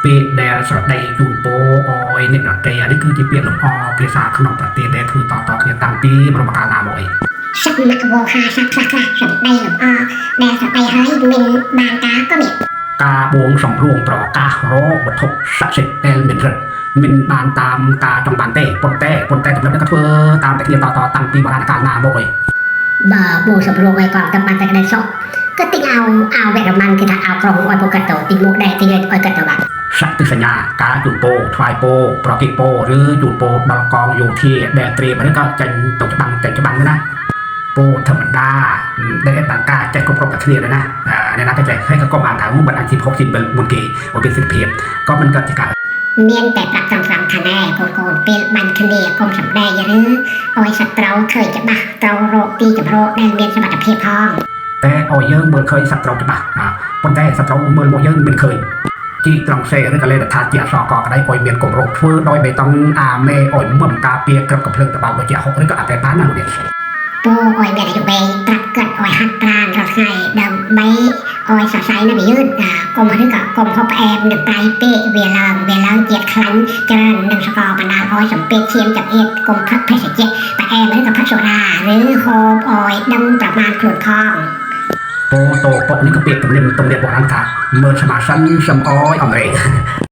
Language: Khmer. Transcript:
ពាក្យដែលស្រដីជូនពរអយអ្នកដទៃអានេះគឺជាពាក្យលម្អភាសាក្នុងប្រទេសដែលធ្វើតៗគ្នាតាំងពីបរមកាលណាមកអី សមវោហាស័ព្ទខ្លះខ្លះសម្ដីលម្អដែលស្រដីហើយមិនបានការក៏មាន ការបួងសំរួងប្រកាសរកវត្ថុស័ក្តិសិទ្ធិដែលមានរិទ្ធមិនបានតាមការចង់បានទេប៉ុន្តែប៉ុន្តែចំណុចនេះក៏ធ្វើតាមតែគ្នាតៗតាំងពីបុរាណកាលណាមកអី បើបួងសម្រួងឲ្យកងទៅបានតែក្តីសុខក៏ទិញអាវអាវវរ្ម័នគេថាអាវក្រុងឲ្យពួកគាត់ទៅទិញមួកដែរទិញឲ្យគាត់ទៅបាទ សតិសញ្ញាការជូនពរថ្វាយពរប្រគិពរឬជូនពរដល់កងយោធាដែលត្រៀមនេះក៏ចេញទៅច្បាំងចេញច្បាំងណាពរធម្មតាដែលបានការចេះគ្រប់គ្រប់តែគ្នាដែរណាអ្នកណាក៏ចេះហើយក៏កុំអានថាមិនអាចជីប6ជី7មុនគេឲ្យមានសិទ្ធិភាពក៏មិនកើតជាការ មានតែប្រាប់ត្រង់ត្រង់ថាណែកូនកូនពេលបាញ់គ្នាកុំសម្ដែងឬឲ្យសត្រូវឃើញច្បាស់ត្រូវរកទីជម្រកដែលមានសមត្ថភាពផង តែឲ្យយើងមើលឃើញសត្រូវច្បាស់ប៉ុន្តែសត្រូវមើលមកយើងមិនឃើញជីត្រង់សេឬក៏លេថាជាអសកក្តីឲ្យមានគម្រោងធ្វើដោយបេតុងអាមេឲ្យមុំការពារក្របកំភ្លើងតបោដូចជាហុកឬក៏អាប៉ែបានណាលោកនេះ ពូឲ្យមានអាយុវែងត្រាប់គាត់ឲ្យហាត់ប្រាណរាល់ថ្ងៃដើម្បីឲ្យសរសៃនឹងវាយឺតកុំឬក៏កុំហូបផ្អែមនិងប្រៃពេកវាឡើងវាឡើងជាតិខ្លាញ់ច្រើននិងស្ករបណ្ដាលឲ្យសម្ពាធឈាមចង្អៀតកុំផឹកភេសជ្ជៈផ្អែមឬក៏ផឹកសូដាឬហូបឲ្យដឹងប្រមាណខ្លួនផង ពោតោប៉ុកនេះក៏ពាក្យទំនៀមទំនៀមបុរាណថាមើលស្មាសិនសំអយអមរេ